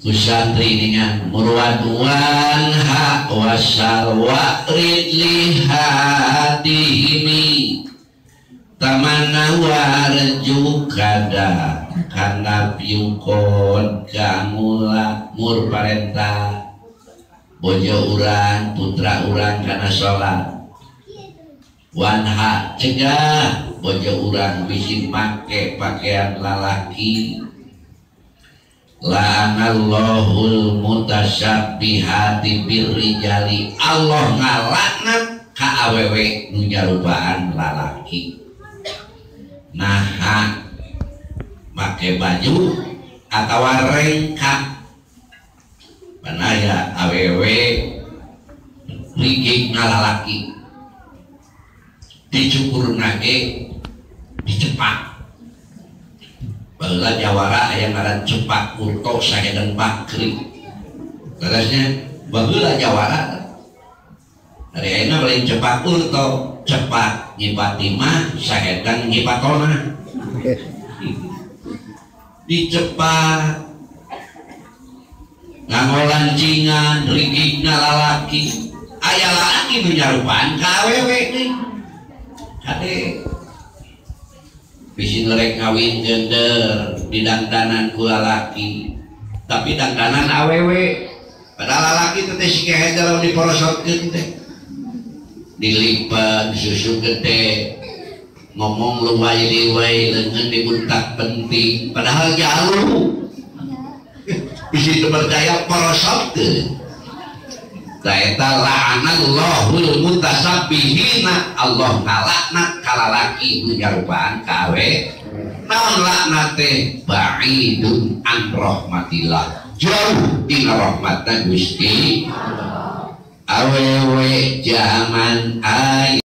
Ku santri dengan murwaduan ha wasalwa ridli hadihimi tamana warju kada kana piukon kamula mur parenta bojo urang putra urang kana salat wanha cegah bojo urang bisi make pakaian lalaki la'anallahul mutasyabbihati birrijali Allah ngalaknat ka awewe nu nyarupaan lalaki naha make baju atawa rengkak panaya awewe riging ngalalaki dicukurna ge dicepak baheula jawara aya ngaran cepak urto sahedan bakri leresnya baheula jawara dari ayeuna lain cepak urto cepak nyipatimah sahedan nyipatona dicepak nganggo lancingan rigigna lalaki aya lalaki nu nyarupaan ka awewe nih kade bisi ngerek ngawin gender di dangdanan ku lalaki tapi dangdanan awewe padahal lalaki teh si kehe dalam diporosotkeun teh dilipat susu gede ngomong luwai-liwai lengan dibuntak penting padahal jauh bisi teu percaya porosotkeun ta eta la'anallahul mutasabbihina Allah ngalaknat ka lalaki nu nyarupaan ka awe naon laknat teh ba'idun an rahmatillah jauh tina rahmatna Gusti awewe zaman aya